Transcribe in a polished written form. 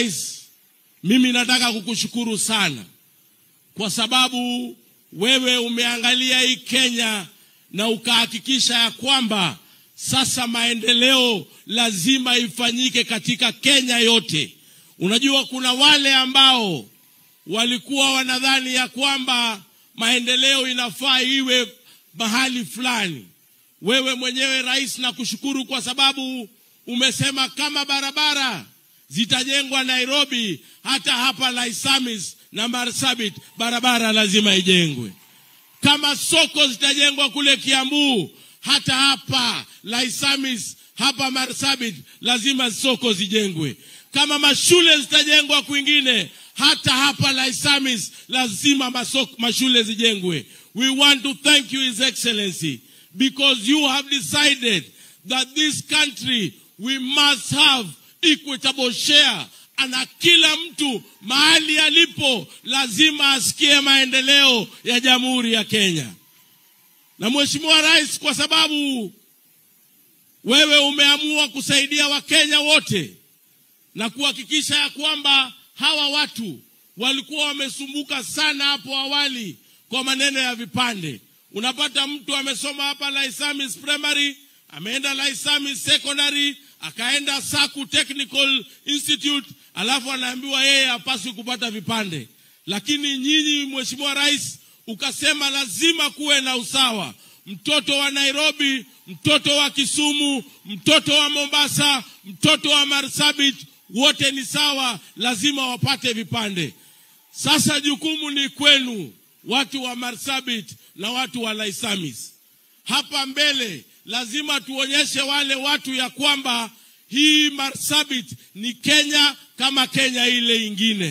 Rais, mimi nataka kukushukuru sana kwa sababu wewe umeangalia hii Kenya na ukahakikisha ya kwamba sasa maendeleo lazima ifanyike katika Kenya yote. Unajua kuna wale ambao walikuwa wanadhani ya kwamba maendeleo inafaa iwe mahali fulani. Wewe mwenyewe rais, nakushukuru kwa sababu umesema kama barabara zitajengwa Nairobi, hata hapa Laisamis na Marsabit barabara lazima ijengwe. Kama soko zitajengwa kule Kiambu, hata hapa Laisamis, hapa Marsabit lazima soko zijengwe. Kama mashule zitajengwa kwingine, hata hapa Laisamis lazima mashule zijengwe. We want to thank you, His Excellency, because you have decided that this country we must have equitable share, na kila mtu mahali alipo lazima asikie maendeleo ya Jamhuri ya Kenya. Na Mheshimiwa Rais, kwa sababu wewe umeamua kusaidia Wakenya wote na kuhakikisha ya kwamba hawa watu walikuwa wamesumbuka sana hapo awali kwa maneno ya vipande. Unapata mtu amesoma hapa Laisamis Primary, ameenda Laisamis Secondary, akaenda Saku Technical Institute, alafu anaambiwa yeye hapaswi kupata vipande. Lakini nyinyi Mheshimiwa Rais ukasema lazima kuwe na usawa. Mtoto wa Nairobi, mtoto wa Kisumu, mtoto wa Mombasa, mtoto wa Marsabit, wote ni sawa, lazima wapate vipande. Sasa jukumu ni kwenu, watu wa Marsabit na watu wa Laisamis. Hapa mbele lazima tuonyeshe wale watu ya kwamba hii Marsabit ni Kenya kama Kenya ile ingine.